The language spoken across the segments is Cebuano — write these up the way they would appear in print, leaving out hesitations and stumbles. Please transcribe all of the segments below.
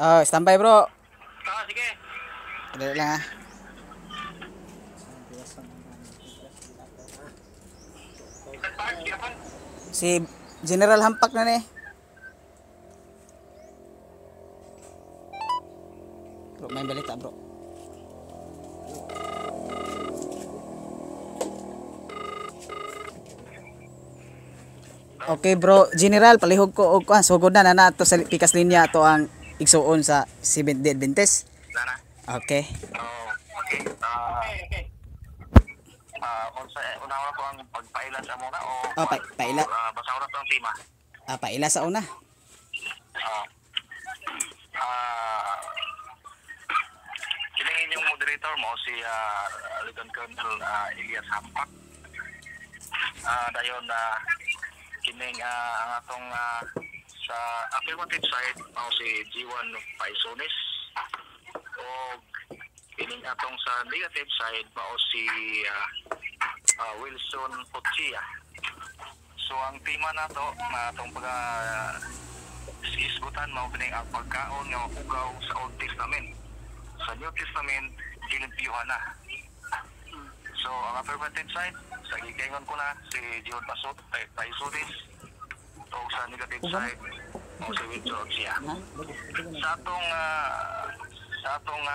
Oh, standby, bro. Ah, sige. Dali lang ah. Si General Hampak na ni. Bro, may balita, bro. Okay, bro, General, palihog ko og kuan, sugod na na nato sa pikas linya ato ang igsuon sa Seventh Day Adventist. Nana. Okay. Oh, okay. Ah, okay. Ah, unsa una na to ang pagpaila sa muna o Oh, paila. Ah, basta una to ang tema. Ah, paila sa una. Ah. Ah, kining inyong moderator mo si Lieutenant Colonel Elias Hampak. Ah, dayon na kining ang atong sa affirmative side mao si G1 Paisones o kining atong sa negative side mao si Wilson Ochia. So ang tema nato na atong pag isgutan mao kining ang pagkaon nga mapugaw sa Old Testament. Sa New Testament gilimpyuhan na. So ang affirmative side sa giingon ko na si John Pasot Paisones o sa negative side mao si Wilson Ochia. Sa atong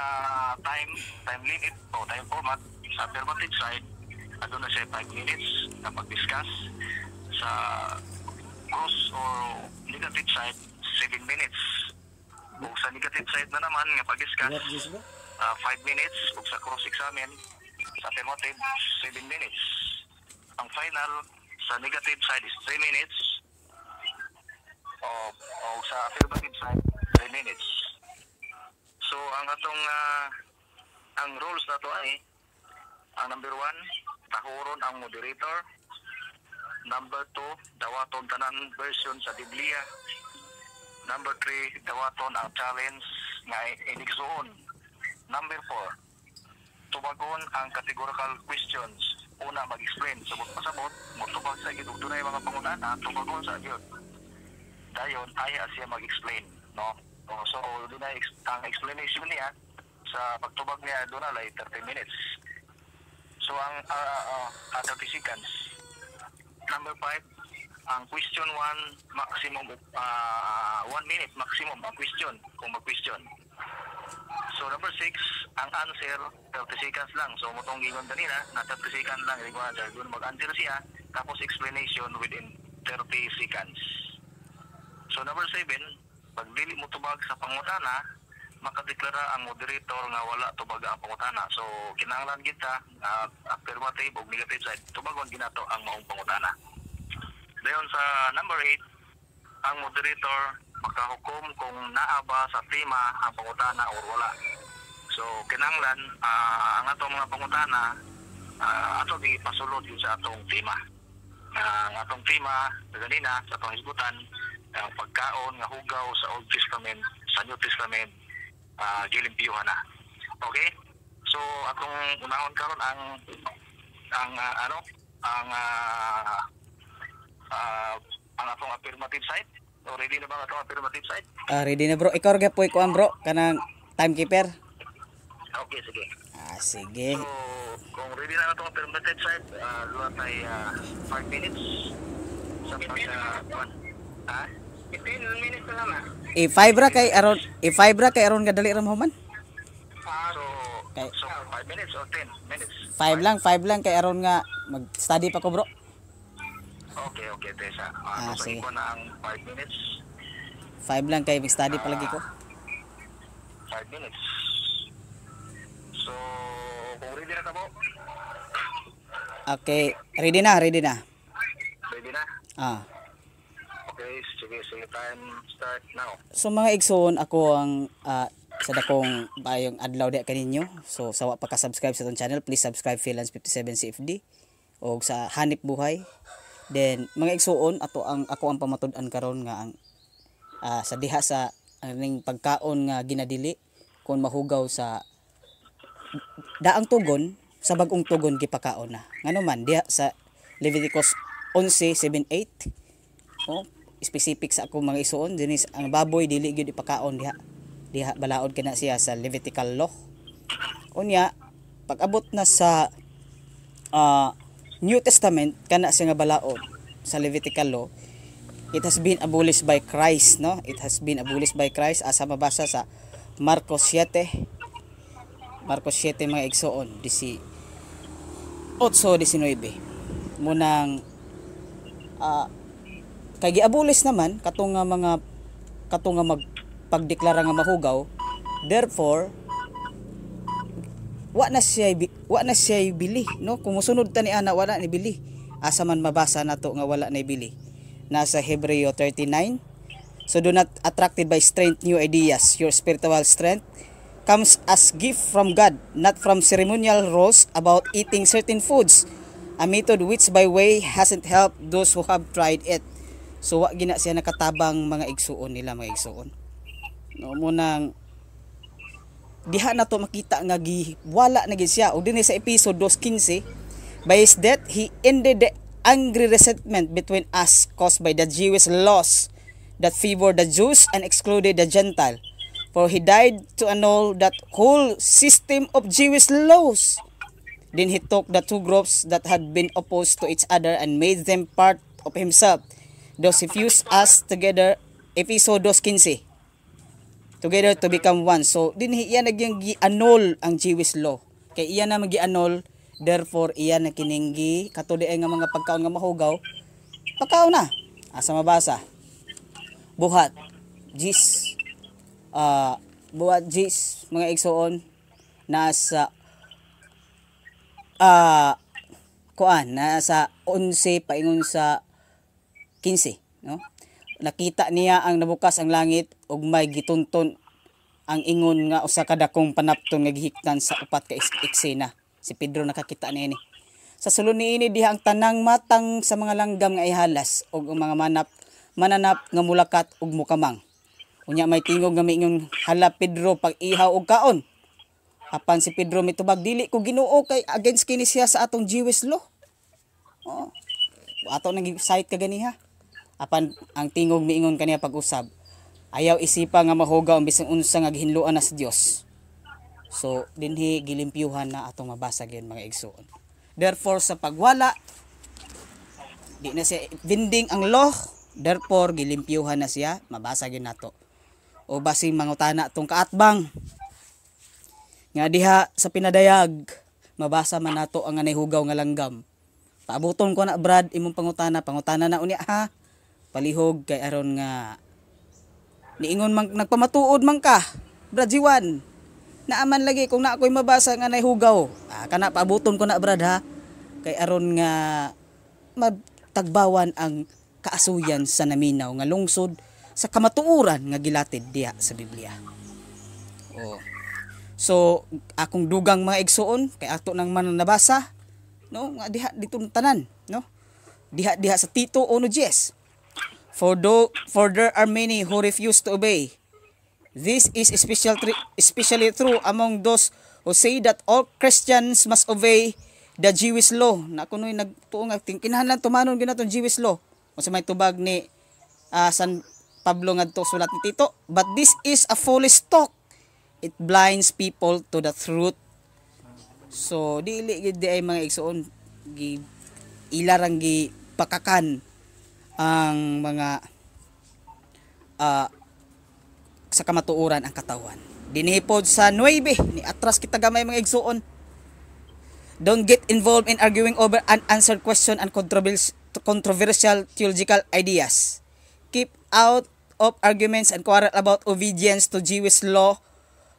time time limit o time format sa affirmative side, aduna siya 5 minutes na pag-discuss. Sa cross or negative side, 7 minutes. Ug sa negative side na naman nga pag-discuss, 5 minutes. Ug sa cross examine sa affirmative, 7 minutes. Ang final sa negative side is 3 minutes o sa affirmative side, 3 minutes. So ang atong ang rules na to ay ang number 1, tahuron ang moderator. Number 2, dawaton tanan version sa Biblia. Number 3, dawaton ang challenge nga inigsuon. Number 4, tubagon ang categorical questions. Una, mag-explain. Sabot pasabot, motubag sa gyud. Dunay mga pangutana, tubagon sa gyud. Dayon aya siya mag-explain, no? O, so dunay ang explanation niya sa pagtubag niya doon na like 30 minutes. So ang 30 seconds. Number 5, ang question 1, maximum 1 minute maximum ang question kung mag-question. So number 6, ang answer 30 seconds lang. So motong gingon kanina na 30 seconds lang yung answer. Doon mag-answer siya tapos explanation within 30 seconds. So number 7, pag dili mo tubag sa pangutana, makadeklara ang moderator nga wala tubag ang pangutana. So kinahanglan kita affirmative o negative side, tubagon ginato ang maong pangutana. Dayon sa number 8, ang moderator makahukom kung naa ba sa tema ang pangutana or wala. So kinahanglan ang atong mga pangutana ato gipasulod yun sa atong tema. Ang atong tema ganina sa atong hisgutan, ang pagkaon nga hugaw sa Old Testament, sa New Testament, gilimpyuhan na. Okay? So atong unahon karon ang ano ang ang atong affirmative side. So, ready na ba ang atong affirmative side? Ah, ready na, bro. Ikaw ra gyud kuan, bro, kanang timekeeper. Okay, sige. Ah, sige. So, kung ready na ang atong affirmative side, luwa tay 5 minutes sa pag kuan. Ha? 15 minutes na lang ah. I-5 ra kay aron, i-5 ra kay aron nga dali ra mahuman. So, Kay so 5 minutes or 10 minutes? 5 lang, 5 lang kay aron nga mag-study pa ko, bro. Okay, Tessa. Ah, So, sige. ikaw na ang 5 minutes. 5 lang kay mag-study palagi ko. 5 minutes. So, kung ready na ka po, Okay, ready na, ready na. Ready na? Ah. Okay, sige, sige, time start now. So mga igsoon, ako ang sa dakong bayong adlaw diha kaninyo. So sawa pa ka subscribe sa atong channel, please subscribe Freelance 57 CFD o sa Hanip Buhay. Then mga igsoon, ato ang ako ang pamatud-an karon nga ang sa diha sa aning pagkaon nga ginadili kung mahugaw sa daang tugon sa bag-ong tugon gipakaon na. Ngano man diha sa Leviticus 11:7-8, oh, specific sa akong mga isuon dinis ang baboy dili gyud ipakaon diha. Diha balaod kina siya sa Levitical law. Unya pag abot na sa New Testament, kana siya nga balaod sa Levitical law, it has been abolished by Christ, no? It has been abolished by Christ, asa mabasa sa Marcos 7. Marcos 7, mga igsoon, 18, 19. Munang kay giabolish naman katong nga mga katong nga magpagdeklara nga mahugaw, therefore wa na siya bili, no? Kung mosunod ta ni ana, wala ni bili. Asa man mabasa nato nga wala na bili? Nasa Hebreo 39. So do not attracted by strange new ideas. Your spiritual strength comes as gift from God, not from ceremonial rules about eating certain foods, a method which, by way, hasn't helped those who have tried it. So wa gina siya nakatabang, mga igsuon nila, mga igsuon, no? Munang diha na to makita nga giwala na gid siya. Og dinhi sa Episo 2:15, by his death he ended the angry resentment between us caused by the Jewish laws that favored the Jews and excluded the Gentile, for he died to annul that whole system of Jewish laws. Then he took the two groups that had been opposed to each other and made them part of himself. Thus he fused us together. Episo 2:15, together to become one. So dinhi iya nagyang gi-annul ang Jewish law. Kay iya na gi-annul, therefore iya na kining gi kato di ay nga mga pagkaon nga mahugaw. Pagkaon na. Asa mabasa? Buhat 10, Buhat 10, mga igsoon, nasa kuan, nasa 11 paingon sa 15, no? Nakita niya ang nabukas ang langit ug may gitunton ang ingon nga usa ka dakong panapton nga gihiktan sa upat ka eksena. Si Pedro nakakita niini. Sa sulod niini diha ang tanang matang sa mga langgam nga ihalas ug ang mga manap mananap nga mulakat ug mukamang. Unya may tingog nga miingon, "Hala Pedro, pag-ihaw og kaon." Apan si Pedro mitubag, "Dili ko, Ginoo, kay against kini siya sa atong Jewish law." Oo. Ato nang cite ka ganiha. Apan ang tingog miingon kaniya pag-usab, "Ayaw isipa nga mahugaw ang bisan unsa nga gihinloan na sa Dios." So dinhi gilimpyuhan na atong mabasa gyud, mga igsoon. Therefore sa pagwala, di na siya binding ang law, therefore gilimpyuhan na siya, mabasa gyud nato. O basing mangutana tong kaatbang nga diha sa pinadayag, mabasa man nato ang anay hugaw nga langgam. Paabuton ko na, Brad, imong pangutana, pangutana na unya ha. Palihog kay aron nga niingon man nagpamatuod man ka. Brad Jiwan. Naaman lagi kung na ako'y mabasa nga nay hugaw. Ah, kana paabuton ko na, Brad, ha. Kay aron nga matagbawan ang kaasuyan sa naminaw nga lungsod sa kamatuoran nga gilatid diha sa Biblia. Oh. So akong dugang, mga igsuon, kay ato nang man nabasa, no, nga diha dito tanan, no, diha diha sa Tito 1:10. For there are many who refuse to obey. This is especially true among those who say that all Christians must obey the Jewish law. Na kuno'y nagtuo nga kinahanglan tumanon gyud natong Jewish law. Unsa may tubag ni San Pablo ngadto sulat ni Tito? But this is a foolish talk. It blinds people to the truth. So dili gid di ay, mga igsuon, gi ilarang gi pakakan ang mga sa kamatuoran ang katawan. Dinhi pod sa 9, ni atras kita gamay, mga igsuon. Don't get involved in arguing over unanswered question and controversial theological ideas. Keep out of arguments and quarrel about obedience to Jewish law,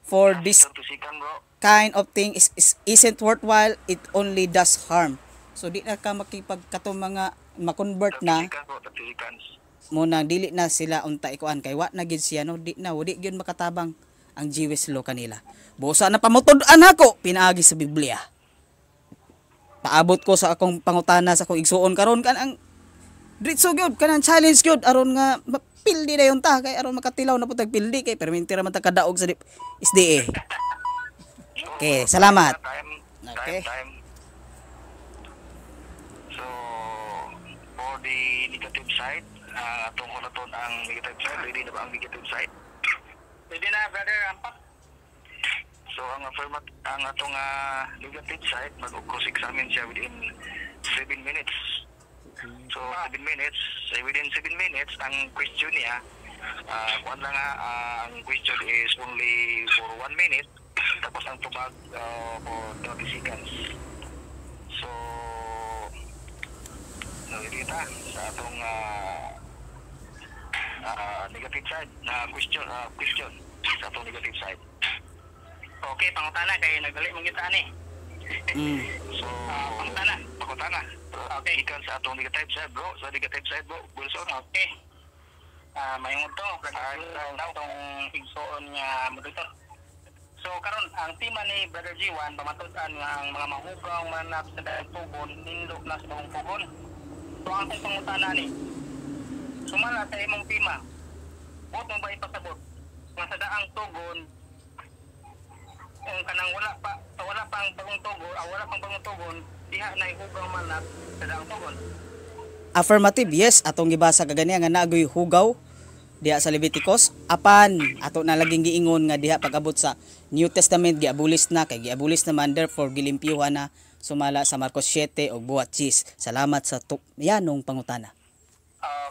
for this 30 second, bro. Kind of thing is isn't worthwhile, it only does harm. So di na ka makipag katong mga ma-convert 30 na seconds, bro. 30 seconds. Mo nang dili na sila unta ikuan kay wa na gid siya, no, di na di gyud makatabang ang Jewish law kanila. Busa na pamutud-an ako pinaagi sa Biblia. Paabot ko sa akong pangutana sa akong igsuon karon kan ang diretso gyud kanang challenge gyud aron nga mapildi na yung ta kay aron makatilaw na pud tag pildi kay perminti ra man ta kadaog sa SDA. Okay, salamat. Time, Okay. time, time. So, for the negative side, atong kulaton ang negative side, ready na ba ang negative side? Pwede na, Brother Ampak. So ang affirmative, ang atong negative side, mag-cross examine siya within 7 minutes. So 7 minutes, eh, within 7 minutes ang question niya, kuan lang nga, ang question is only for 1 minute, tapos ang tubag for 30 seconds. So nakikita sa atong negative side na question sa atong negative side. Okay, pangutana kay nagdali mong kita ani. So, pangutana. Pangutana. Okay. Gikan sa atong negative side, bro. Sa negative side, bro. Wilson. Okay. Mayong to, Ay, brother, tong igsoon nga moderator. So karon ang tema ni Brother G1, pamatud-an nga ang mga mahugaw mananap sa daang tugon nindot na sa bagong tugon. So ang akong pangutana ni, sumala sa imong tema, buot mo ba ipasabot nga sa daang tugon kung kanang wala pa ang bagong tugon, wala pang bagong tugon, diha na hugaw mananap sa daang tugon? Affirmative, yes. Atong gibasa kaganiya nga naagoy hugaw diha sa Leviticus. Apan ato na laging giingon nga diha pag-abot sa New Testament giabulis na, kay giabulis naman, therefore gilimpyuhan na sumala sa Marcos 7 og Buhat 10. Salamat sa yanong pangutana.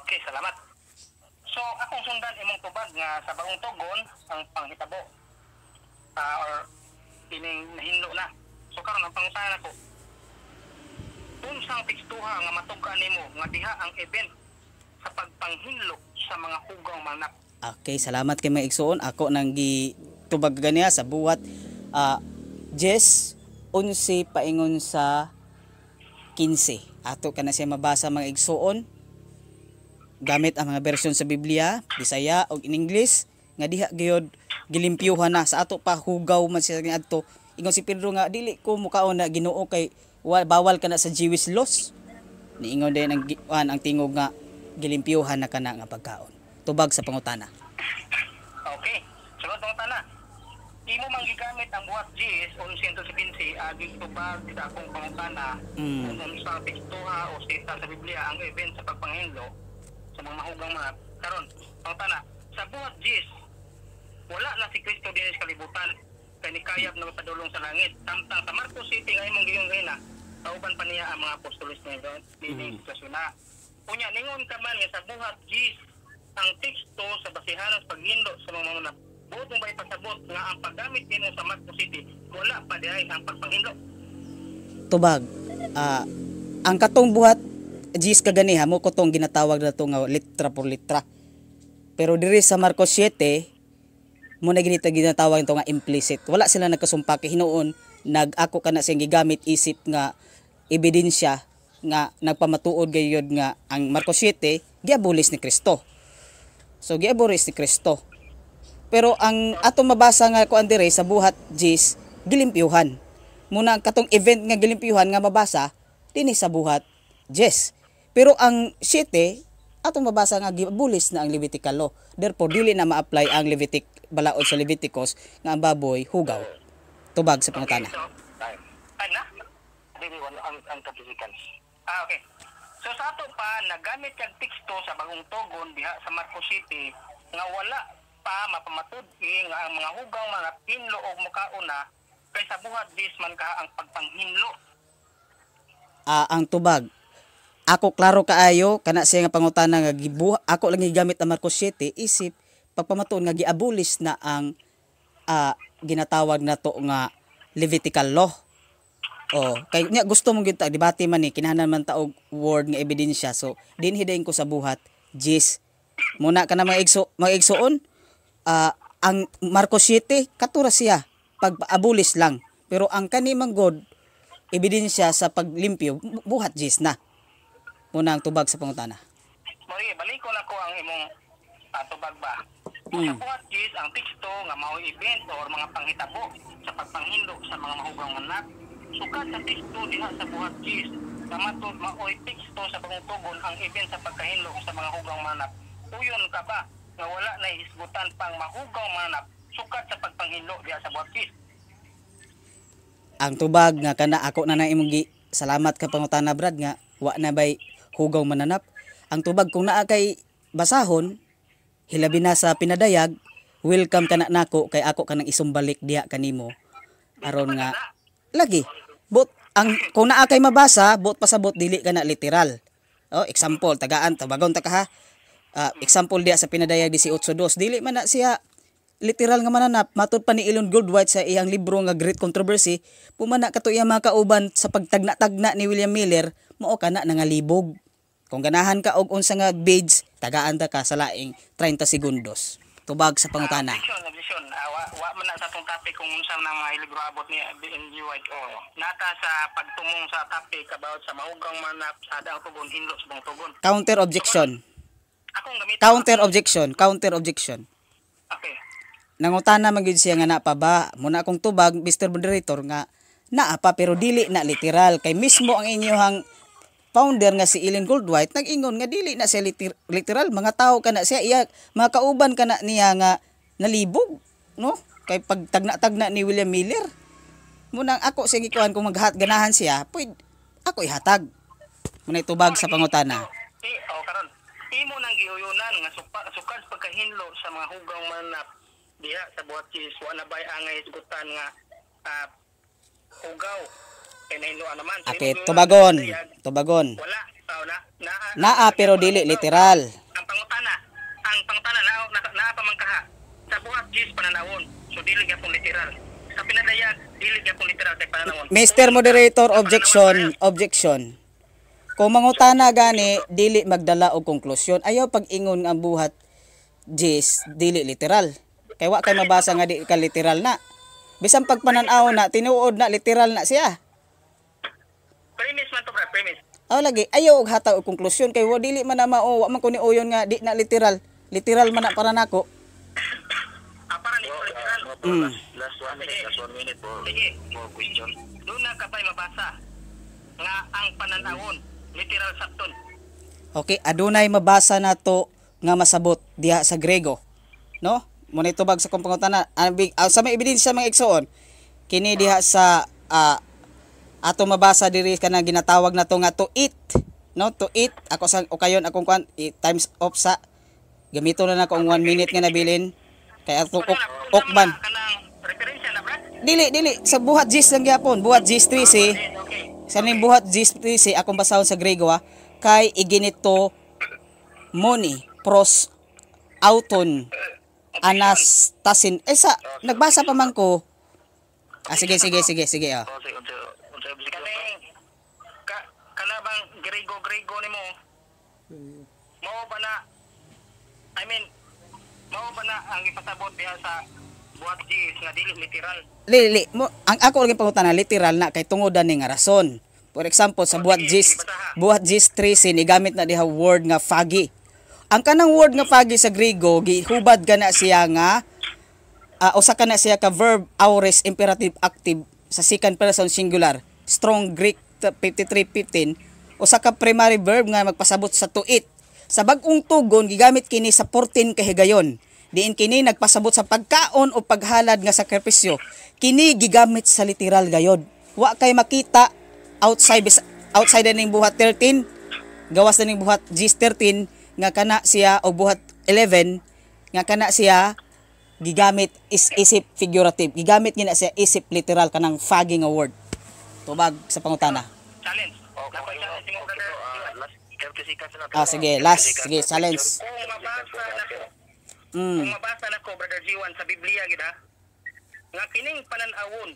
Okay, salamat. So, akong sundan imong tubag nga sa bagong tugon ang panghitabo or ining nahinlo na. So karon ang pangutana ko, unsang tekstuha nga matug-an nimo nga diha ang event sa pagpanghinlo sa mga hugaw mananap? Okay, salamat kay mga igsoon. Ako nang gitubag ganiya sa Buhat 10, 11 paingon sa 15. Ato kana siya mabasa, mga igsoon, gamit ang mga bersyon sa Biblia, Bisaya ug in English, nga diha gyud gilimpyuhan na. Sa ato pa hugaw man siya adto. Ingon si Pedro nga dili ko mukaon na, Ginoo, kay bawal kana sa Jewish laws. Niingon din ang tingog nga gilimpyuhan na kana nga pagkaon. Tubag sa pangutana. Okay. Sunod pangutana. Imo man gigamit ang Buhat 10, 11 15 aging tubag sa akong pangutana kung unsa tekstuha o sita sa Biblia ang event sa pagpanghinlo sa mga mahugang mga karon. Pangutana, sa Buhat 10, wala na si Kristo dinhi sa kalibutan kay nikayab na mapadulong sa langit. Samtang sa Marcos City nga imong giingon ganina, kauban pa niya ang mga apostoles niya dinhi sitwasyon na. Unya ningon ka man nga sa Buhat 10 ang teksto sa basihanan sa paghindo sa mga manunap. Buot mo ba ipasabot nga ang paggamit nimo sa Marcos City wala pa diay ang pagpanghinlo? Tubag. Ang katong Buhat 10 kaganiha mo kotong ginatawag na to nga litra por litra. Pero diri sa Marcos 7 mo na ginita ginatawag ito nga implicit. Wala sila nagkasumpaki, hinuon nag ako kana siyang gigamit isip nga ebidensya nga nagpamatuod gayud nga ang Marcos 7 giabolis ni Kristo. So giabolis ni Kristo. Pero ang ato mabasa nga kuan diri sa Buhat 10, gilimpyuhan. Muna ang katong event nga gilimpyuhan nga mabasa dinhi sa Buhat 10. Pero ang 7 atong mabasa nga giabolis na ang Levitical law. Therefore dili na ma-apply ang Levitic balaod sa Leviticus nga ang baboy hugaw. Tubag sa pangutana. So, Time. Time na? Dili wala ang 30 seconds. Okay. So sa ato pa nagamit kag teksto sa bagong tugon diha sa Marcos City nga wala pa mapamatud-i nga ang mga hugaw mga hinlo og mukaon na kay sa Buhat 10 man ka ang pagpanghinlo. Ang tubag. Ako klaro kaayo kana siya nga pangutana nga gibuha ako lang gigamit ang Marcos 7 isip pagpamatuon nga giabolis na ang ginatawag na to nga Levitical law. Oh, kay nya gusto mong gyud ta debate man ni, kinahanglan man ta og word nga ebidensya. So dinhi dayon ko sa Buhat 10. Muna kana mga igsoon, ang Marcos 7 katura siya pag-abolis lang. Pero ang kani man god ebidensya sa paglimpyo, Buhat 10 na. Muna ang tubag sa pangutana. Mori, balikon ako ang imong tubag ba. Sa Buhat 10 ang teksto nga mao event or mga panghitabo sa pagpanghinlo sa mga mahugang mananap. Sukad sa teksto diha sa Buhat 10 nga matud maoy teksto sa bagong tugon ang event sa pagkahinlo sa mga hugang mananap. Uyon ka ba nga wala na hisgutan pang mahugaw mananap sukad sa pagpanghinlo diha sa Buhat 10? Ang tubag nga kana ako na na imong gi salamat ka pangutana, Brad, nga wa na bay hugaw mananap. Ang tubag kung naa kay basahon hilabi na sa pinadayag. Welcome ka na nako kay ako kanang isumbalik diha kanimo aron nga lagi but ang kung naa kay mabasa, buot pasabot dili ka na literal. Oh, example, tagaan tabagon ta ka ha. Ah, example diha sa Pinadayag 18:2, dili man na siya literal nga mananap. Matud pa ni Ellen Goldwhite sa iyang libro nga Great Controversy, pumana kato iyang mga kauban sa pagtagna-tagna ni William Miller, mao kana nangalibog. Kung ganahan ka og unsa nga page, tagaan ta ka sa laing 30 segundos. Tubag sa pangutana. Objection, objection. Wa man na sa atong topic kung unsa na mga libro abot ni N.G. White. Oh. Nata sa pagtumong sa topic about sa mahugang manap sa daang tugon, hinlo sa buong tugon. Counter objection. Akong gamit. Counter objection, counter objection. Okay. Nangutana man gyud siya nga naa pa ba? Muna akong tubag, Mr. Moderator, nga naa pa pero dili na literal kay mismo ang inyong founder nga si Ellen Goldwhite nag-ingon nga dili na siya literal, mga tao kana siya, iya mga kauban kana niya nga nalibog, no, kay pagtagna-tagna ni William Miller. Munang ako siya gikuan, kung maghat ganahan siya, pwede ako ihatag muna tubag sa pangutana. Eh, oh, karon. Imo nang giuyunan nga sukad sa pagkahinlo sa mga hugang manap diha sa buhat Jis, wa na bay angay hisgutan nga hugaw kay nahinloan naman. So, Okay, imo giuyunan tubagon, nga tubagon. wala. Oh, na, na, Naa pero dili literal. Ang pangutana na pa man kaha sa buhat Jis pananawon. So dili gyapon literal. Sa Pinadayag, dili gyapon literal kay pananawon. Mr. Moderator, objection, objection. Kung mangutana gani, dili magdala og konklusyon. Ayaw pag-ingon nga ang buhat Jis dili literal. Kay wa kay mabasa nga di ka literal na. Bisan pagpanan-aw na, tinuod na literal na siya. Premise man to, bro, premise. Aw lagi, ayaw og hatag og konklusyon kay wa dili man na mao, wa man ko ni uyon nga di na literal. Literal man na para nako. Ah, para ni literal. Last 1 minute, last 1 minute for, Sige. For question. Doon na ka pa'y mabasa nga ang pananawon literal sabton? Okay, adunay mabasa nato nga masabot diha sa Grego. No? Muna tubag sa kong pangutana. Sa may ebidensya, mga igsoon, kini diha sa ato mabasa diri kanang ginatawag nato nga to eat. No, to eat. Ako sa o kayon akong kwan times off sa gamito na nako ang 1 minute nga nabilin kay atong ok, okban. Kanang referensya na, brad. Dili, dili sa Buhat Jis lang gyapon, Buhat Jis 3. Sa ning Buhat Jis 3, akong basahon sa Grego ha, kay iginito moni pros auton anastasin. Eh sa nagbasa pa man ko. Ah, sige, sige, sige, sige, ah. Oh, sige, unsa unsa objection? Kaning ka kana bang Grego Grego nimo? Mao ba na, I mean, mao ba na ang ipasabot diha sa buhat Jis nga dili literal? Li, li, mo, ang ako lagi pangutana, literal na kay tungod ani nga rason. For example, sa Buhat Jis 13, ni gamit na diha word nga phage. Ang kanang word nga phage sa Grego, gihubad ka na siya nga usa ka na siya ka verb, aorist imperative active sa second person singular. Strong Greek 5315, usa ka primary verb nga magpasabot sa to eat. Sa Bag-ong Tugon, gigamit kini sa 14 kahigayon. Diin kini nagpasabot sa pagkaon o paghalad nga sakripisyo. Kini gigamit sa literal gayod. Wa kay makita outside outside na ning Buhat 13, gawas na ning Buhat Jis 13 nga kana siya o Buhat 11 nga kana siya gigamit is isip figurative. Gigamit gina siya isip literal kanang phage nga word. Tubag sa pangutana. Challenge. Okay, Dapat challenge mo, okay, brother. bro, last 30 seconds na. Ah, sige, last. Sige, challenge. Kung mabasa nako, Brother G1, sa Biblia gid ha, nga kining pananawon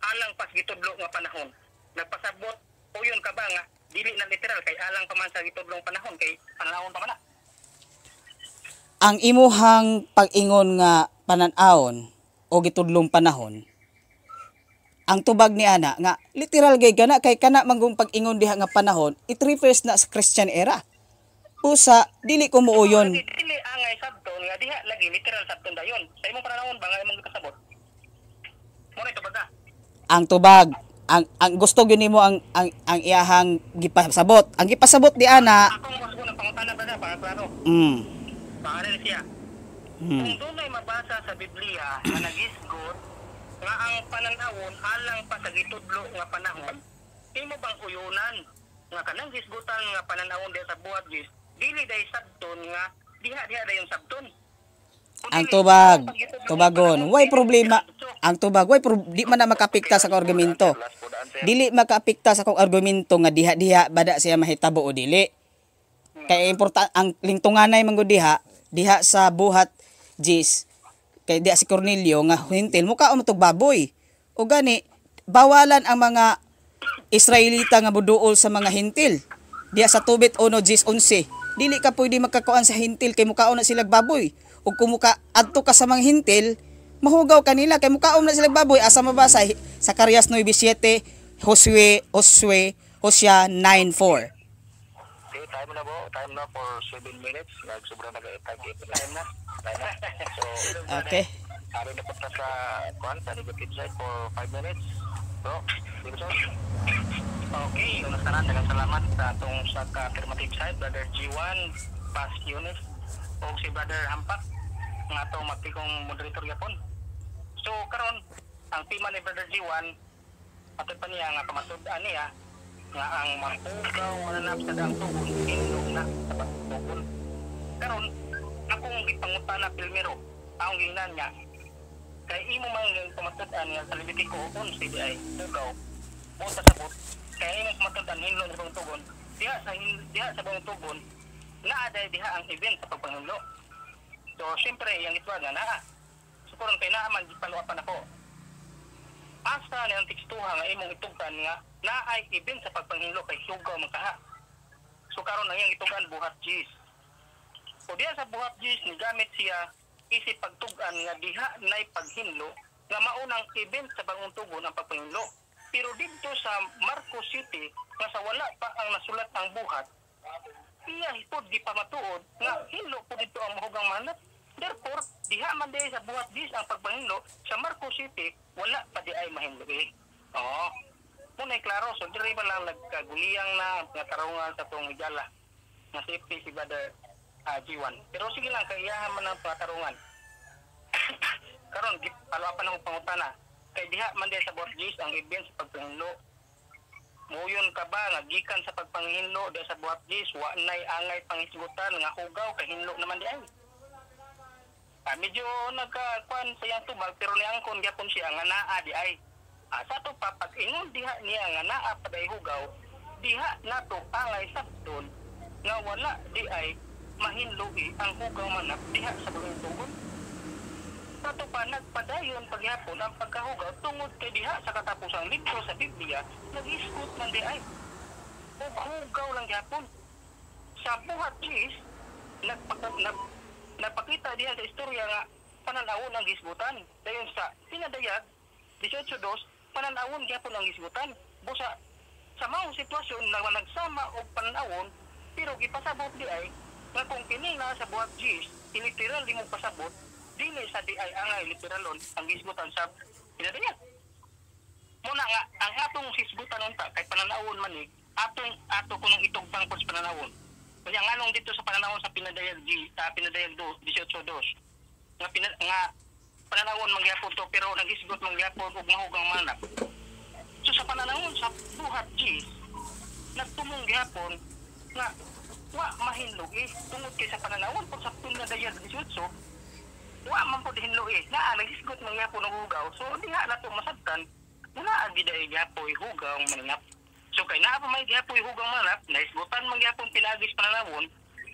alang pas gitudlo nga panahon, nagpasabot uyon ka ba nga dili na literal kay alang pa man sa gitudlong panahon, kay pananawon pa man na? Ang imuhang pag-ingon nga panan-awon o gitudlong panahon, ang tubag ni ana nga literal gay kana kay kana manggong pag-ingon diha nga panahon, it refers na sa Christian era. Usa dili ko muuyon. Dili dili angay sabton nga diha lagi literal sabton dayon sa imong pananawon ba nga imong gipasabot mo na ito baga? Ang tubag, ang gusto gyud nimo ang iyahang gipasabot, ang gipasabot di ana. Akong gusto ng pangutana, brother, para klaro. Para siya. Kung dunay mabasa sa Biblia nga nagisgot nga ang pananawon alang pa sa gitudlo nga panahon, imo bang uyunan nga kanang gisgutan nga pananawon diha sa buhat Jis, dili day sabton nga diha diha dayon sabton? Ang tubag, tubagon, way problema. Ang tubag, way di man na makapikta sa akong argumento. Last po the answer. Dili makaapekta sa akong argumento nga diha-diha bada siya mahitabo o dili. Kay important ang lingtunganay man gud diha, diha sa Buhat 10 kay diha si Cornelio nga hintil mukaon man tog baboy. O gani bawalan ang mga Israelita nga moduol sa mga hintil. Diha sa Tobit 1:10-11. Dili ka pwede magkakuan sa hintil kay mukaon na sila baboy. Ug kung muka adto ka sa mga hintil, mahugaw kanila kay mukaon na sila baboy. Asa mabasa? Zacarias 9:7, Josue Josue Hosea 9:4. Okay, time na bro. Time na for 7 minutes. Nagsobra na kayo. Time na. Time na. So, Okay. ari na punta sa kuan sa negative side for 5 minutes. Bro, Wilson. Okay, una sa tanan, daghang salamat sa atong sa ka-affirmative side, Brother G1, Pas Yunis, o si Brother Hampak, nga atong mapikong moderator yapon. So karon ang tema ni Brother G1, ato pa niya nga pamatud-an niya nga ang mahugaw mananap sa daang tugon, hinlo na sa tugon. Karon akong gipangutana primero, akong giingnan niya, kay imo man yung pamatud-an niya sa Levitico 11 di ay hugaw, buot sa sabot, kay imong pamatud-an hinlo sa bagong tugon, diha sa bagong tugon, naa day diha ang event sa pagpanghilo. So siyempre iyang gituan nga naa. So karon kay naa man gipaluapan ako. Asa ni ang tekstuha nga imong itugtan nga naay event sa pagpanghilo kay hugaw man kaha? So karon ang iyang itugan Buhat 10. O diha sa Buhat 10 ni gamit siya isip pagtug-an nga diha nay paghinlo nga maunang event sa bagong tugon ang pagpanghilo. Pero didto sa Marcos City nga sa wala pa ang nasulat ang buhat, iya pod gipamatuod nga hinlo po didto ang mahugang manat. Therefore, diha man diay sa Buhat 10 ang pagpanghilo, sa Marcos City wala pa di ay mahinlo eh. Oo. Muna'y klaro, so diri ba lang nagkaguliyang na nga tarungan sa tong higala nga safety si Brother G1. Pero sige lang, kay iyahan man ang patarungan. Karon paluapan ang pangutana. Kay diha man diay sa Buhat 10 ang event sa pagpanghilo. Muyon ka ba nga gikan sa pagpanghinlo diha sa Buhat 10 wa nay angay panghisgutan nga hugaw kay hinlo naman di ay? Medyo nagkakuan sa iyang tubag pero niangkon gyapon siya nga naa di ay. Sa to pa pag ingon diha niya nga naa pa day hugaw, diha nato angay sabton nga wala di ay mahinlogi ang hugaw manap diha sa bagong tugon. Sa to pa nagpadayon pagyapon ang pagkahugaw tungod kay diha sa katapusang libro sa Biblia nag-isgot man di ay. Ug hugaw lang gyapon. Sa Buhat 10 nagpakita diha sa istorya nga pananawon ang gisgutan. Dayon sa Pinadayag 18:2 pananawon gyapon ang gisgutan. Busa sa maong sitwasyon na nagsama og pananawon pero gipasabot di ay nga kung kini na sa Buhat 10 iliteral di mo pasabot, dili sa di ay angay literalon ang gisgutan sa Pinadayag. Muna nga ang atong hisgutan unta kay pananawon man ni atong ato kunong itugtang pud sa pananawon. Kaya nganong dito sa pananawon sa Pinadayag Pinadayag 18:2 nga nga pananawon mangyapon to pero naghisgot mangyapon og mahugang manap. So sa pananawon sa Buhat 10 nagtumong gyapon nga wa mahinlogi tungod kay sa pananawon pud sa Pinadayag 18 wa man pud hinlogi naa naghisgot mangyapon og hugaw. So diha nato masabtan naa gid ay gyapoy hugaw mananap. So kay naa pa may gyapoy hugaw mananap, nahisgutan man gyapon pinagis pananawon,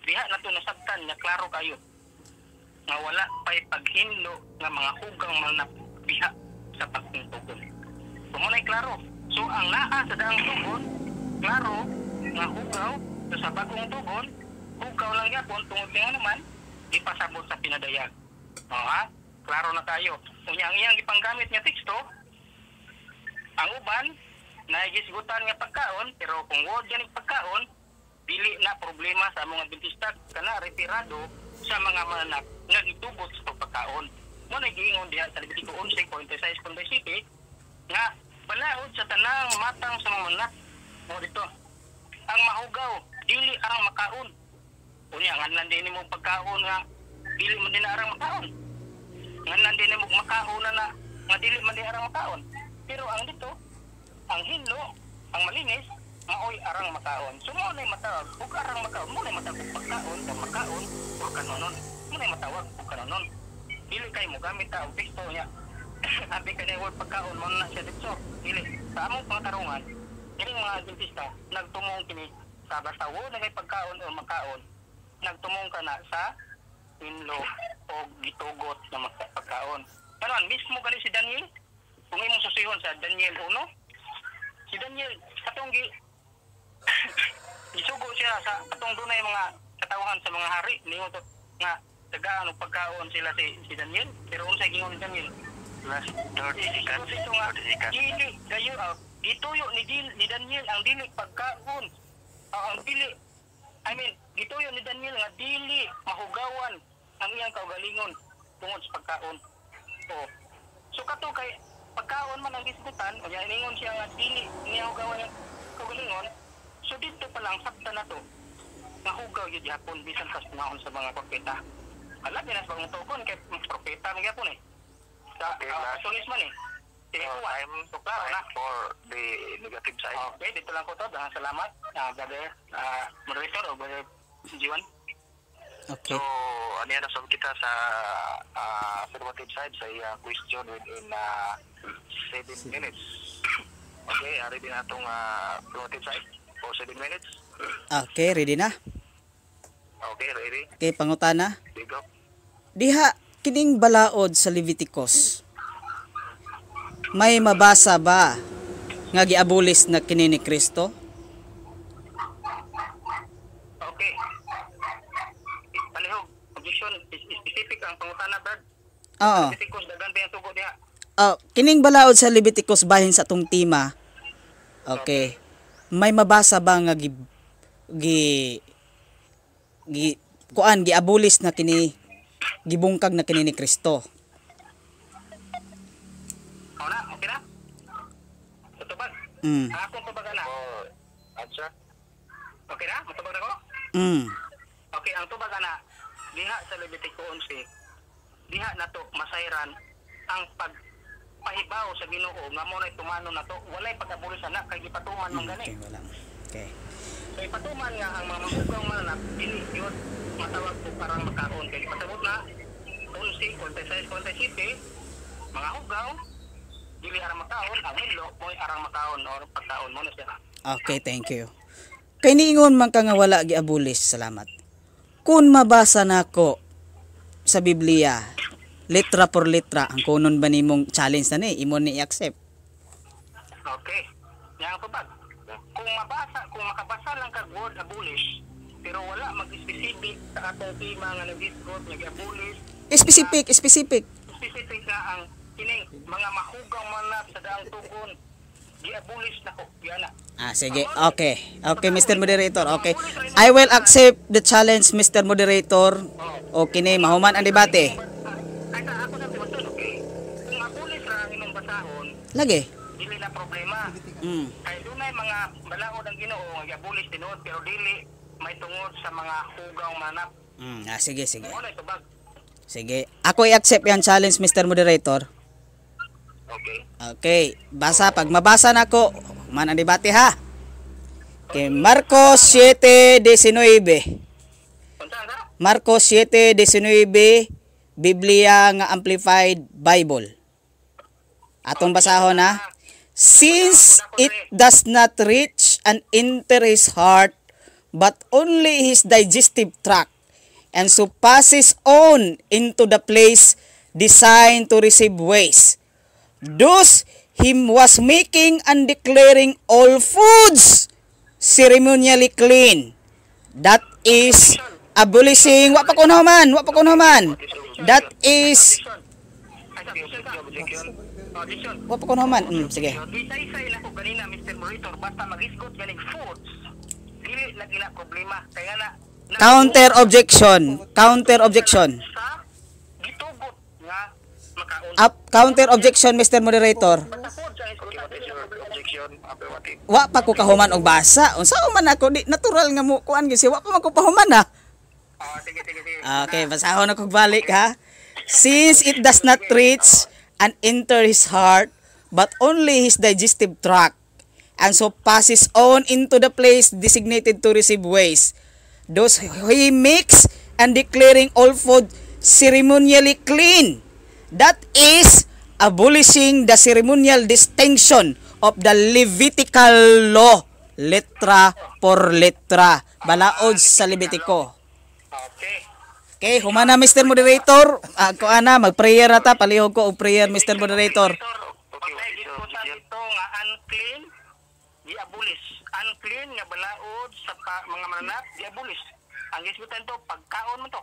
diha nato nasabtan nga klaro kayo nga wala pay paghinlo nga mga hugang mananap diha sa pagtugon. So mo nay klaro. So ang naa sa daang tugon, klaro nga hugaw, so sa bagong tugon, hugaw lang gyapon tungod kay naman ipasabot sa Pinadayag. O ha? Klaro na tayo. Unya ang iyang gipanggamit nga teksto, ang uban nahigisgutan nga pagkaon, pero kung word yan pagkaon, dili na problema sa mga Adventista kana retirado sa mga mananap nga gitugot sa pagkaon. Mo na giingon diha sa Levitico 11:46-47 nga balaod sa tanang matang sa mga mananap. Mo dito ang mahugaw dili ang makaon. Unya nganlan din nimo pagkaon nga dili man din arang makaon. Nganlan din nimo makaon na nga dili man din arang makaon. Pero ang dito, ang hinlo, ang malinis, maoy arang makaon. So mo nay matawag ug arang makaon, mo nay matawag og pagkaon, kang makaon or kanonon. Mo nay matawag og kanonon. Dili kay mo gamit ta og teksto niya. Abi ka ni word pagkaon mo na siya dito. Dili sa among pangatarungan kining mga Adventista nagtumong kini sa basta wo na kay pagkaon o makaon, nagtumong ka na sa inlo o gitugot na pagkaon. Karon mismo gani si Daniel, kung imong susihon sa Daniel 1, si Daniel katong gisugo siya sa atong dunay mga katawhan sa mga hari ningon to nga tagaan og pagkaon sila si Daniel, pero unsay gingon ni Daniel? Last 30 seconds. Ito nga 30 seconds. Dili gayo, gituyo ni Daniel ang dili pagkaon. Ang dili, I mean, gituyo ni Daniel nga dili mahugawan ang iyang kaugalingon tungod sa pagkaon. Oh. So kato kay pagkaon man ang gisgutan, o ningon siya nga dili niya hugawan ang kaugalingon. So dito pa lang sabta na to. Mahugaw yun gihapon bisan sa panahon sa mga propeta. Ala di na sa bagong tukon kay propeta man gyapon eh. Sa Okay, last. Apostolis man eh. Sige, So, kuha. time, So, klaro time na. for the negative side. Okay, dito lang ko to. Daghang salamat, brother moderator o brother Jiwan. Okay. So, ano yan, nasab kita sa affirmative side sa iyang question within 7 minutes. Okay, ari din atong affirmative side for 7 minutes. Okay, ready na? Okay, ready? Okay, pangutana. Digo. Diha kining balaod sa Leviticus. May mabasa ba nga giabulis na kini ni Kristo? Okay. Palihog, objection, specific ang pangutana, Brad. Oo. Leviticus, daghan ba yung sugo diha? Oh, kining balaod sa Leviticus bahin sa atong tema. Okay. May mabasa ba nga gi gi gi kuan giabulis na kini, gibungkag na kini ni Kristo? O na, okay na? Sa tubag. Mm. Ang akong tubag na. For answer. Okay na? Matubag na ko? Mm. Okay, ang tubag na, diha sa Levitico 11, diha na to masayran ang pagpahibaw sa Ginoo nga mo na tumano na to, walay pag-abulis na kay gipatuman man gani. Okay, wala. Okay. So ipatuman nga ang mga mahugaw mananap dili yun matawag ko parang makaon kay ipasabot na 11, 46, 47, mga hugaw dili arang makaon, ang hinlo mo'y arang makaon or pagkaon mo na siya. Okay, thank you. Kay niingon man ka nga wala giabulis, salamat. Kung mabasa nako sa Biblia, letra por letra, ang kunon ba nimong challenge na ni, imo ni i-accept? Okay. Yan ang tubag. Kung mabasa, kung makabasa lang kag word abolish, pero wala mag-specific sa atong tema nga nag-discourse, nag-abolish, Specific, specific. Specific na ang kining mga mahugaw manap sa daang tugon, gi-abolish na ko. Yan na. Ah, sige. Okay. Okay, Mr. Moderator. Okay. I will accept the challenge, Mr. Moderator. Okay ni, mahuman ang debate. Ay, sa ako sa tiwason, okay. Kung abolish ra ang imong basahon, Lagi. Dili na problema. Kay dunay mga balaod ang Ginoo nga gi-abolish tinuod pero dili may tungod sa mga hugaw manap. Ah, sige, sige. Mo na tubag. Sige. Ako i-accept yung challenge, Mr. Moderator. Okay. Okay, basa pag mabasa nako, man ang debate ha. Okay, Marcos 7:19. Unsa sa? Marcos 7:19, Biblia nga Amplified Bible. Atong basahon ha. "Since it does not reach and enter his heart, but only his digestive tract, and so passes on into the place designed to receive waste. Thus, he was making and declaring all foods ceremonially clean." That is abolishing, wa pa ko man, wa pa ko man. That is, Ay, sa objection ka. Objection. Objection. Wa pa ko man. Sige. Gisaysay na ko ganina, Mr. Monitor, basta mag-isgot ganing foods, dili lagi na problema. Kaya na Counter objection. Counter objection. Sa gitugot nga makaon. Up, counter objection, Mr. Moderator. Basta foods ang Okay, isgutan. what is your objection? Affirmative. Wa pa ko kahuman og basa. Unsa man ako di natural nga mo kuan gyud siya. Wa pa man ko pahuman ha. Oh, sige, sige, sige. Okay, basahon ako balik ha. "Since it does not reach and enter his heart, but only his digestive tract, and so passes on into the place designated to receive waste. Thus he makes and declaring all food ceremonially clean." That is abolishing the ceremonial distinction of the Levitical law. Letra por letra. Balaod sa Levitico. Okay. Okay, humana, Mr. Moderator. Ako ana, mag-prayer na ta. Palihog ko og prayer, Mr. Moderator. Okay, gisgutan ito nga unclean, gi-abolish. Unclean nga balaod sa mga mananap, gi-abolish. Ang gisgutan to, pagkaon mo to.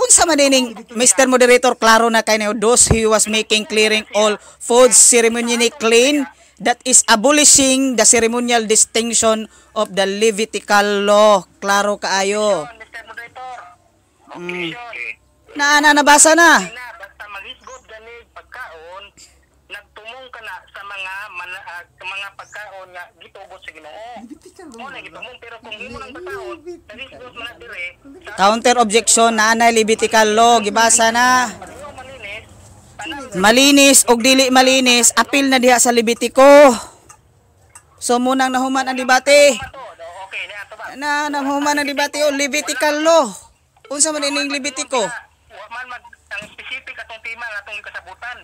Unsa man dining, Mr. Moderator, klaro na kay those he was making clearing all food ceremonially clean, that is abolishing the ceremonial distinction of the Levitical law. Klaro kaayo. Yun, Mr. Moderator. Okay. Okay. Na na nabasa na. Na basta maghisgot ganig pagkaon, nagtumong ka na sa mga sa mga pagkaon nga gitugot sa Ginoo. Mo na gitumong, pero kung imo nang basahon, naghisgot man na dire sa Counter objection, na na Levitical law, gibasa na. pag imo malinis, tanan. Malinis og dili malinis, apil na diha sa Levitico. So munang nahuman ang debate. To, okay na ato ba? Na nahuman ang debate o Levitical law. Unsa man ining Levitico? Wa man mag ang specific atong tema nga atong kasabutan.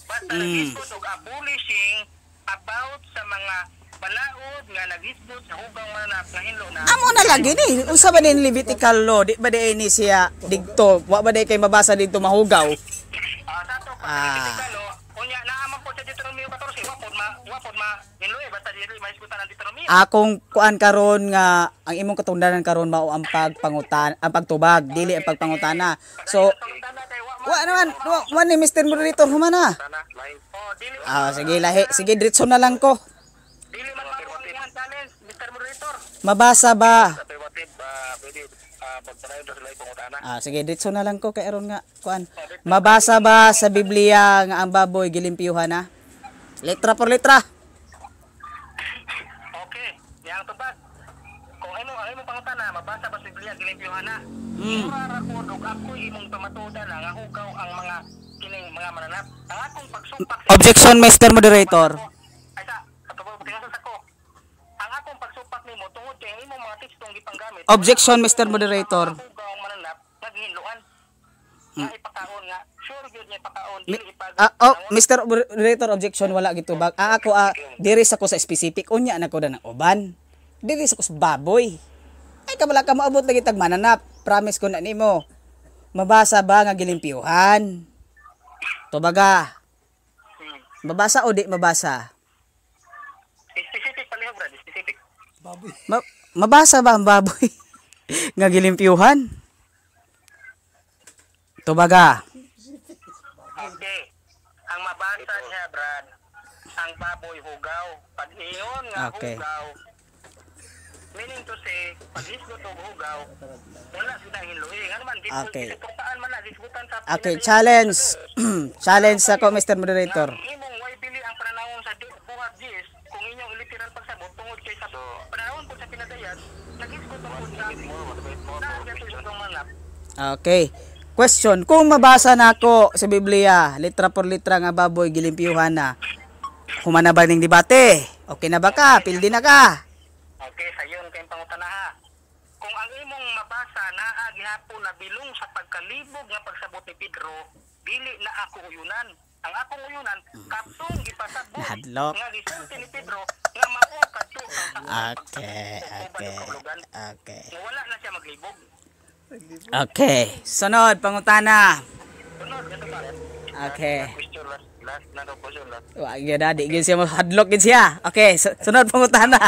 Basta naghisgot og abolishing about sa mga balaod nga naghisgot sa hugang mananap nga hinlo na. Amo na lagi ni. Unsa ba din Levitical law? Di ba di ni siya digto? Wa ba di kay mabasa dito mahugaw? Ah, sa ato pa Levitical law, unya naa man po sa Deuteronomio 14, wa pod ma hinlo eh, basta dili mahisgutan ang Deuteronomio. Akong kuan karon nga ang imong katungdanan karon mao ang pagpangutan, ang pagtubag, dili ang pagpangutana. So Pangutana kay wa man wa naman, wa ni Mr. Moderator, humana. Sana, lahi. Oh, dili Ah, sige lahi, sige diretso na lang ko. dili man mao ang iyang challenge, Mr. Moderator. Mabasa ba? Affirmative, pwede, pagpanayon sa lahi pangutana. Ah, sige diretso na lang ko kay aron nga kuan. Mabasa ba sa Biblia nga ang baboy gilimpyuhan na? Letra por letra. Okay, yang tubag. Kung imo ang imong pangutana, mabasa ba sa Biblia gilimpyuhan na? Mm. Mura ko og ako'y imong pamatudan na nga hugaw ang mga kining mga mananap. Ang akong pagsupak sa Objection, Mr. Moderator. Ay sa katubag tingasan sa ko. Ang akong pagsupak nimo tungod kay ang imong mga tekstong gipanggamit. Objection, Mr. Moderator. Hugaw ang mananap naghinloan. Nga ipakaon nga sure gyud nga ipakaon dili ipag Oh, Mr. Moderator, objection, wala gitubag. Ako diri sa ko sa specific unya na ko na ng uban. Diri sa ko sa baboy. Ay kabala ka moabot lagi tag mananap. Promise ko na nimo. Mabasa ba nga gilimpyuhan? Tubaga. Mabasa o di mabasa? Specific palihog brad, specific. Mabasa ba ang baboy nga gilimpyuhan? Tubaga. Okay. Ang mabasa niya, Brad, ang baboy hugaw. Pag iyon nga hugaw, meaning to say, pag hisgot og hugaw, wala sila hinluhi. Nga naman, gisuportaan man na, gisgutan sa Okay, challenge. Challenge ako, Mr. Moderator. Nga imong way bili ang pananawon sa buhat Jis, kung inyong literal pagsabot tungod kay sa pananawon po sa pinadayag, naghisgot ang po sa na manap. Okay. Question, kung mabasa na ako sa Biblia, letra por letra nga baboy gilimpyuhan na, humana ba ning debate? Okay na ba ka? Pildi na ka? Okay, sayon kayong pangutana ha. Kung ang imong mabasa naa gihapon na bilong sa pagkalibog nga pagsabot ni Pedro, dili na ako uyunan. Ang akong uyunan katong gipasabot Nahadlok. nga gisulti ni Pedro nga mao kadto ang Okay. Nga wala na siya maglibog. Okay. Sunod, pangutana. Sunod, ganito ba? Okay. Question, last na daw question, last. Wa gyud na, di gyud siya mahadlok gyud siya. Okay, sunod pangutana.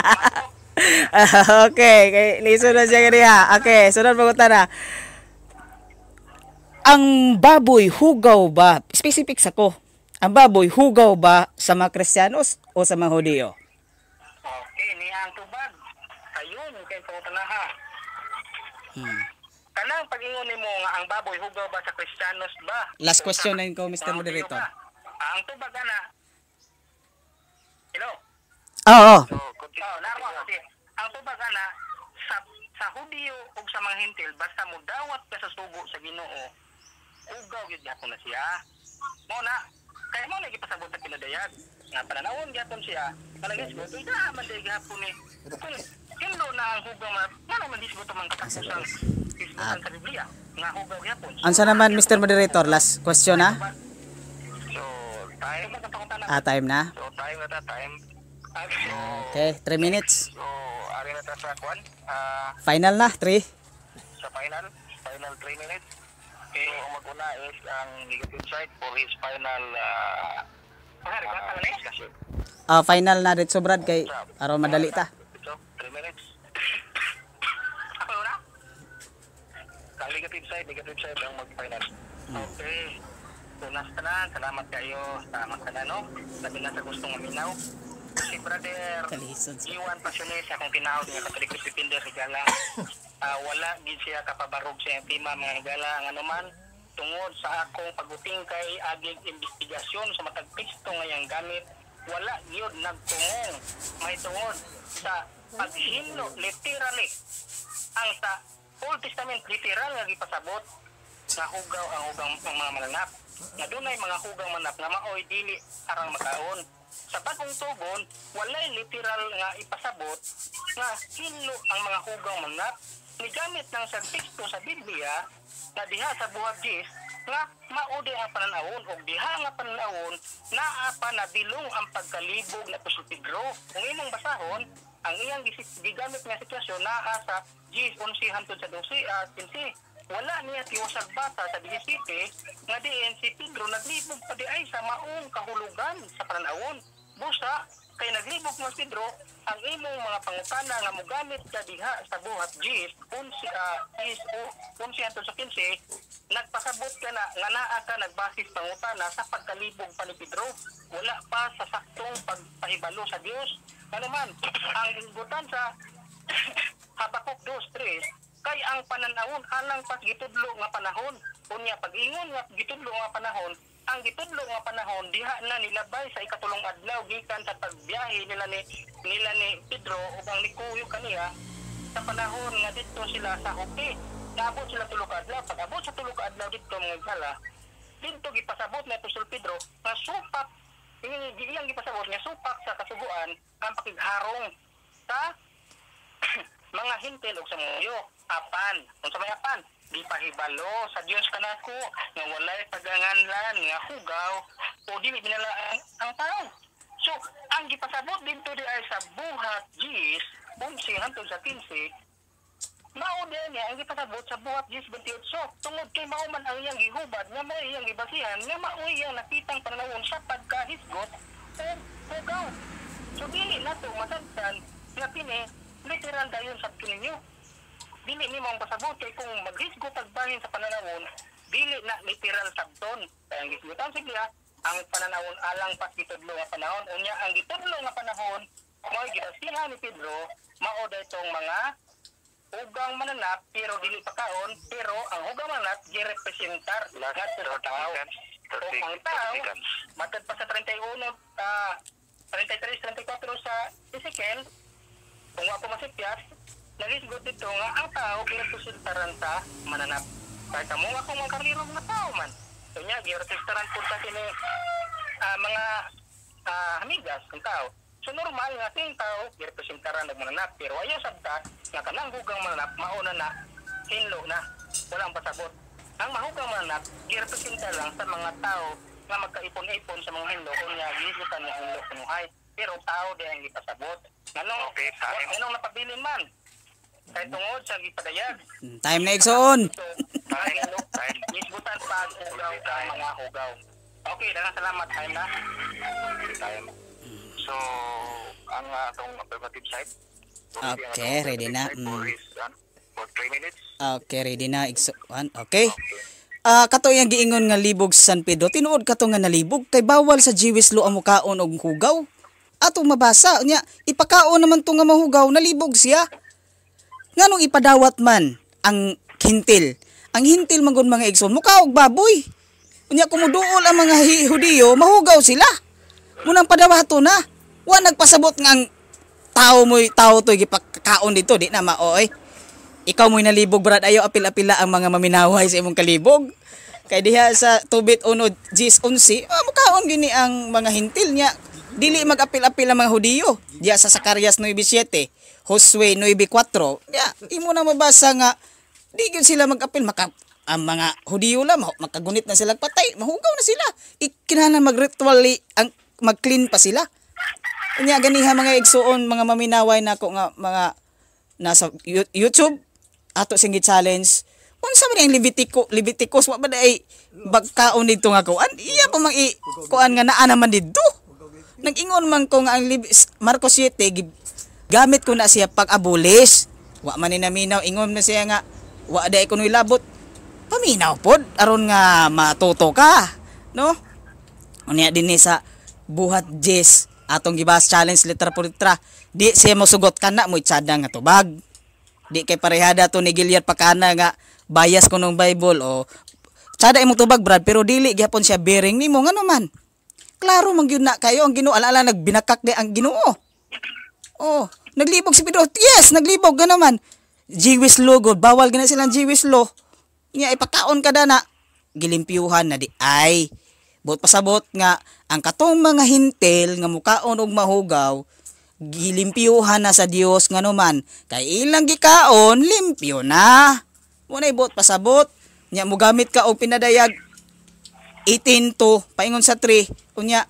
Okay, kay liso na siya ganiya. Okay, sunod pangutana. Ang baboy hugaw ba? Specific sa ko. Ang baboy hugaw ba sa mga Kristiyanos o sa mga Hudiyo? Okay, niya ang tubag. Sayon kay pangutana ha. Kanang pag-ingon nimo nga ang baboy hugaw ba sa Kristiyanos ba? Last question na yun ko, Mr. Mga Moderator. Hudiyo ba? Ang tubag ana. Hello. Oo. So, continue. Oh, naro kasi ang tubag ana sa Hudiyo ug sa mga Hentil basta mudawat ka sa sugo sa Ginoo, hugaw gyud gyapon na siya. Mao na kay mo na gipasabot sa pinadayag nga pananawon gyapon siya kanang hisgot unsa man day gyapon ni kung hinlo na ang hugaw ma ngano man hisgot ang katapusang hisgutan sa Biblia nga hugaw gyapon. Ansa naman, Mr. Moderator? Last question na. Time. Pangutana. Ah, time na. So time na ta, time. So, Okay, 3 minutes. so ari na ta sa kwan, Final na, 3. sa final, final 3 minutes. Okay. So ang mag-una is ang negative side for his final discussion. Ah, final na dito, Brad, kay aron madali ta. So, 3 minutes. Ako una? Ang negative side ang mag-final. Okay. Una sa tanan, salamat kayo sa amang tanan, no? Labi na sa gustong maminaw. Si Brother Kalisod. Iwan Pasiones, akong tinawag nga Katoliko Defender higala. Wala gid siya kapabarog sa iyang tema, mga higala, ang anuman tungod sa akong paguting kay agig investigasyon sa matag teksto nga iyang gamit, wala gyud nagtungong may tungod sa paghinlo literally ang sa Old Testament, literal nga gipasabot nga hugaw ang hugang ang mga mananap, nga dunay mga hugang manap nga maoy dili arang makaon. Sa Bagong Tugon, walay literal nga ipasabot nga hinlo ang mga hugang manap. Nigamit ng sa teksto sa Biblia nga diha sa Buhat Diyes nga mao di ang pananawon, og diha nga pananawon naa pa nabilong ang pagkalibog na Apostol Pedro. Kung imong basahon ang iyang gigamit nga sitwasyon, naa sa 10:11 hantod sa 12, 15. Wala niya tiwasag basa sa 17 nga diin si Pedro naglibog pa di ay sa maong kahulugan sa pananawon. Busa kay naglibog mo si Pedro, ang imong mga pangutana nga mogamit ka diha sa Buhat 10, 11, 10 o 11 hantod sa 15, nagpasabot ka na nga naa ka nagbasis pangutana sa pagkalibog pa ni Pedro, wala pa sa saktong pagpahibalo sa Dios. Ano man ang hisgutan sa Habakuk 2:3, kay ang pananawon alang pas gitudlo nga panahon. Unya pag-ingon nga gitudlo nga panahon, ang gitudlo nga panahon diha na nilabay sa ikatulong adlaw gikan sa pagbiyahe nila ni Pedro ug ang nikuyo kaniya sa panahon nga didto sila sa Joppe. Naabot sila 3 ka adlaw. Pag abot sa 3 ka adlaw didto, mga higala, didto gipasabot ni Apostol Pedro nga supak, iyang gipasabot nga supak sa kasuguan ang pakigharong sa mga hintil og sa mga apan. Unsa may apan? Gipahibalo sa Dios kanako nga walay paganganlan nga hugaw o dili binala ang tao. So ang gipasabot didto di ay sa Buhat 10, 11 hantod sa 15, mao din niya ang gipasabot sa Buhat 10:28, tungod kay mao man ang iyang gihubad nga mao iyang gibasihan nga mao iyang nakitang pananawon sa pagkahisgot o hugaw. So dili nato masabtan nga kini literal dayon sa ninyo. Dili nimo ang pasabot kay kung maghisgot ag bahin sa pananawon, dili na literal sabton. Kaya ang gisgutan sige ang pananawon alang pas gitudlo nga panahon. Unya ang gitudlo nga panahon mo'y gibasihan ni Pedro, mao daytong mga hugang mananap pero dili pakaon, pero ang hugang mananap girepresentar Last ngadto sa 30 tao. seconds. O 30, ang tao 30 seconds. matad pa sa 31, 33, 34 sa Ezekiel, kung wa ko masipyas, nagisgot dito nga ang tao girepresentaran sa mananap. Kahit kamo nga kung mga karnero mga tao man. So niya, girepresentaran po sa kini mga hamigas ang tao. So normal nga sing tao girepresentaran og mananap, pero ayaw sabta nga kanang hugang mananap mauna na hinlo na walang pasabot. Ang mahugang mananap girepresentar lang sa mga tao nga magkaipon-ipon sa mga hinlo kung nga gihisgutan nga hinlo kunuhay. Pero tao di ang gipasabot. Nganong Okay, time. nganong napabilin man? Kay tungod sa gipadayag. Time na, igsoon. So, Time. Time. Hisgutan pa ang hugaw ang mga hugaw. Okay, daghang salamat. Time na. Time. So, ang atong affirmative side. Okay, ready na. For his, for 3 minutes. Okay, ready na, igsoon. Okay. Kato iyang giingon nga libog sa San Pedro, tinuod kato nga nalibog kay bawal sa Jewish law ang mukaon og hugaw. Atong mabasa nya, ipakaon naman to nga mahugaw, nalibog siya. Nganong ipadawat man ang hintil? Ang hintil man gud, mga igsoon, mukaog baboy. Unya kumuduol ang mga Hudiyo, mahugaw sila. Munang padawato na. Wa nagpasabot nga ang tao mo'y tao to'y gipakaon dito, di na mao oy. Ikaw mo'y nalibog, Brad, ayo apil-apila ang mga maminaway sa imong kalibog. Kay diha sa Tobit 1:10, mukaon gini ang mga hintil niya. Dili mag-apil-apil ang mga Hudiyo. Diha sa Zacarias 9:7, Josue 9:4, ya imo na mabasa nga di gyud sila mag-apil maka Ang mga Hudiyo lang makagunit na sila patay, mahugaw na sila. Ikinahanglan mag-ritually ang mag-clean pa sila. Unya ganiha, mga igsuon, mga maminaway nako nga mga nasa YouTube, ato sing challenge. Unsa man ang Levitico, Leviticus? Wa ba ay bagkaon didto nga kuan? Iya pa mang i kuan nga naa naman didto. Nag-ingon man ko nga ang Marcos 7 gamit ko na siya pag-abolish. Wa man ni naminaw, ingon na siya nga wa day kunoy labot. Paminaw pod aron nga matuto ka, no? Unya dinhi sa Buhat 10 atong gibas challenge litra por litra. Di siya mosugot kana mo itsada nga tubag. Di kay parehada to ni Gilead pakana nga bias ko nung Bible o tsada imong tubag, Brad, pero dili gyapon siya bearing nimo, ngano man. Klaro man gyud na kayo ang Ginoo, alala nagbinakak di ang Ginoo. Oh, naglibog si Pedro. Yes, naglibog gano man. Jewish law god, bawal gina silang Jewish law. Nya ipakaon ka na gilimpyuhan na di ay. Bot pasabot nga ang katong mga Hentil nga mukaon og mahugaw gilimpyuhan na sa Dios, ngano man kay ilang gikaon limpyo na. Mo na ibot pasabot. Nya mogamit ka og Pinadayag 18 to paingon sa 3, unya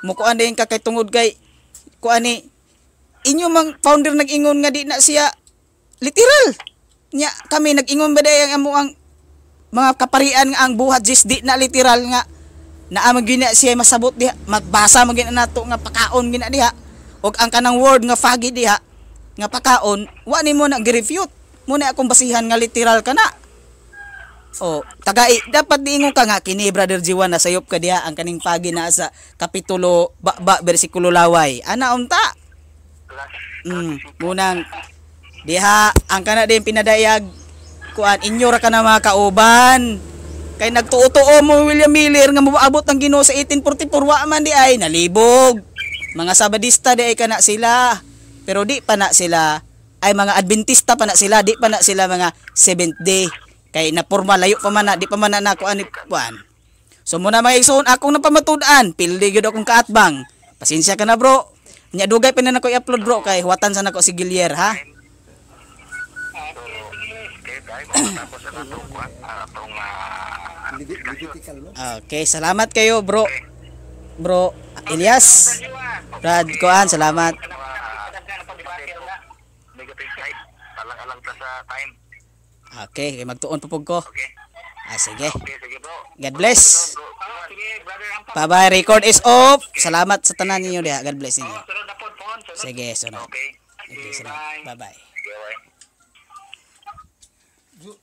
mukuan din ka kay tungod kay kuani inyo mang founder nag-ingon nga di na siya literal. Nya kami nag-ingon ba day ang amo ang mga kaparian nga ang Buhat 10 di na literal, nga naa man gyud na siya masabot diha, magbasa man gyud na nato nga pakaon gyud na diha, ug ang kanang word nga fagi diha nga pakaon wa nimo na gi-refute mo na akong basihan nga literal kana. O, tagai, dapat diingon ka nga kini, Brother Jiwan, na sayop ka diha, ang kaning pagi na sa kapitulo ba, ba bersikulo laway. Ana unta. Munang diha ang kana din Pinadayag kuan inyo ra ka na mga kauban. Kay nagtuo-tuo mo William Miller nga moabot ang Ginoo sa 1844, wa man di ay nalibog. Mga Sabadista di ay kana sila. Pero di pa na sila ay mga Adventista pa na sila, di pa na sila mga Seventh Day. Kay naporma layo pa man na, di pa man na nako ani kuan. So muna, mga igsoon, akong napamatud-an, pildi gyud akong kaatbang. Pasensya ka na, bro. Nya dugay pa na nako i-upload, bro, kay huwatan sa nako si Gilier, ha. Okay, dahil matapos ang atong kuan, atong Levitical, no? Okay, salamat kayo, bro. Bro Elias. Brad Kuan, salamat. Negative side. Alang-alang ta sa time. Okay, kay magtuon pa pug ko. Okay. Ah, sige. Okay, sige, bro. God bless. Bro, Sige, brother Ampang. Bye-bye. Record is off. Salamat sa tanan ninyo diha. God bless ninyo. Sunod na po, phone. Sunod. Sige, sunod. Okay. Okay, salamat. Bye-bye. Sige, bye. Ju-